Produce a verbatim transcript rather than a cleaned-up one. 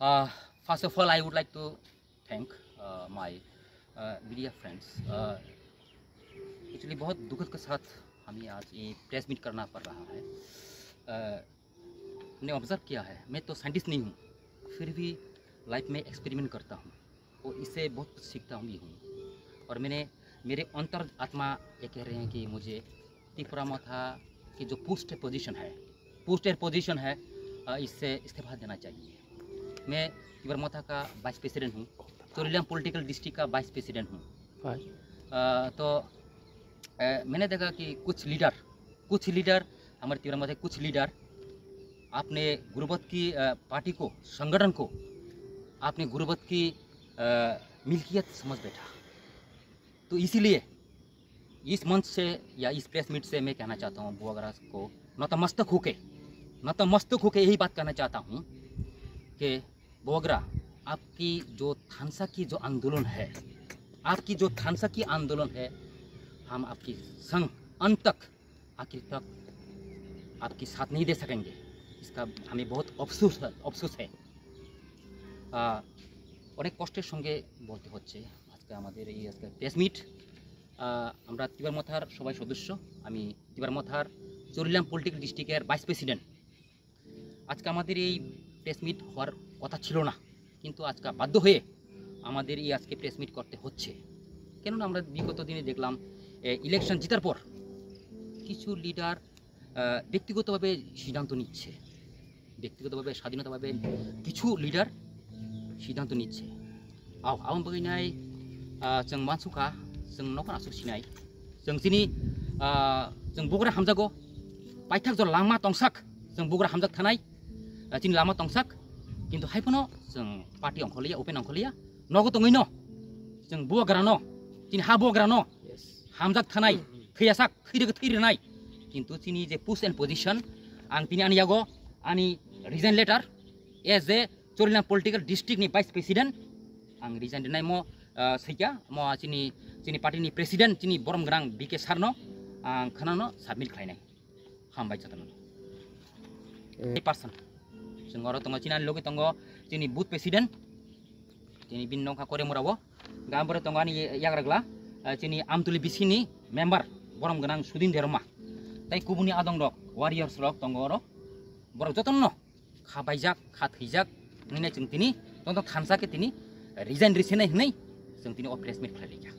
Uh, first of all, I would like to thank uh, my uh, media friends. Uh, actually, बहुत दुख के साथ हमें आज ये प्रेस मीट करना पड़ रहा है। Uh, मैंने ऑब्जर्व किया है, मैं तो साइंटिस्ट नहीं हूँ, फिर भी लाइफ में एक्सपेरिमेंट करता हूँ और इससे बहुत कुछ सीखता हूँ भी हूँ। और मैंने, मेरे अंतर आत्मा ये कह रहे हैं कि मुझे तिपरा मोथा की जो पोस्ट पोजीशन है, पोस्ट पोजीशन है, अ, इससे इस्तीफा देना चाहिए। मैं तिपरा मोथा का वाइस प्रेसिडेंट हूँ, चोरीलाम पॉलिटिकल डिस्ट्रिक्ट का वाइस प्रेसिडेंट हूँ। अ, तो अ, मैंने देखा कि कुछ लीडर, कुछ लीडर, हमारे तिपरा मोथा के कुछ लीडर आपने गुर्बत की अ, पार्टी को, संगठन को आपने गुर्बत की अ, मिल्कियत समझ बैठा। तो इसीलिए इस मंच से या इस प्रेस मीट से मैं कहना चाहता हूँ बुआग्रा को नतमस्तक होके, नतमस्तक होके यही बात कहना चाहता हूँ कि बुआग्रा, आपकी जो थानसा की जो आंदोलन है, आपकी जो थानसा की आंदोलन है, हम आपकी संग अंत तक, आखिर तक आपकी साथ नहीं दे सकेंगे। इसका हमें बहुत अफसोस है, अफसोस है। আহ, অনেক কষ্টের সঙ্গে বলতে হচ্ছে আজকে আমাদের এই আজকে প্রেস মিট। আমরা তিপরা মথার সবাই সদস্য, আমি তিপরা মথার চোরিলাম পলিটিক্যাল ডিস্ট্রিক্টের ভাইস প্রেসিডেন্ট। আজকে আমাদের এই প্রেস মিট হওয়ার কথা ছিল না, কিন্তু আজকে বাধ্য হয়ে আমাদের এই আজকে প্রেস মিট করতে হচ্ছে। কেননা আমরা বিগত দিনে দেখলাম, এ, ইলেকশন জেতার পর কিছু লিডার আহ, ব্যক্তিগতভাবে সিদ্ধান্ত নিচ্ছে, ব্যক্তিগতভাবে স্বাধীনতাভাবে কিছু লিডার সিদ্ধান্ত নিচ্ছে। Ao, aboni bagwi nai, ah, chwng mansukha, chwng nokhon aswk sinai. Chwng chini, ah, chwng bugra hamjago, paithak jora langma tongsak, chwng bugra hamjak thanai, ah, chini lama tongsak, kintu hai phano chwng party ongkhorliya, open ongkhorliya, nogo tongwino, chwng bugrano, chini ha bugrano hamjak thanai, thwiyasak, thwi rwgwi thwi rwnai. Kintu chini je post and position, ang tini ani yago ani resign letter as a Chorilam political district ni vice president, ang resign rinaimo, ah, saikha mo chini, chini party ni president, chini borom gwnang B K sir no ang khwnano submit khlainai. Hambai jotono. Eh. Person. Chwng oro tongo, chini ani logi tongo, chini booth president, chini bini nokha Koremura o. Gambore tongo ani yagragla, eh, chini Amtuli B C ni member, borom gwnang Sudin Derma. Tai kubuni adong rok, warriors rok tongo oro. Borok jotono kha baijak, kha thwijak, nini chwng tini, tongtong thansa khe tini resign risinai hwnwi chwng tini o press meet khlai laikha.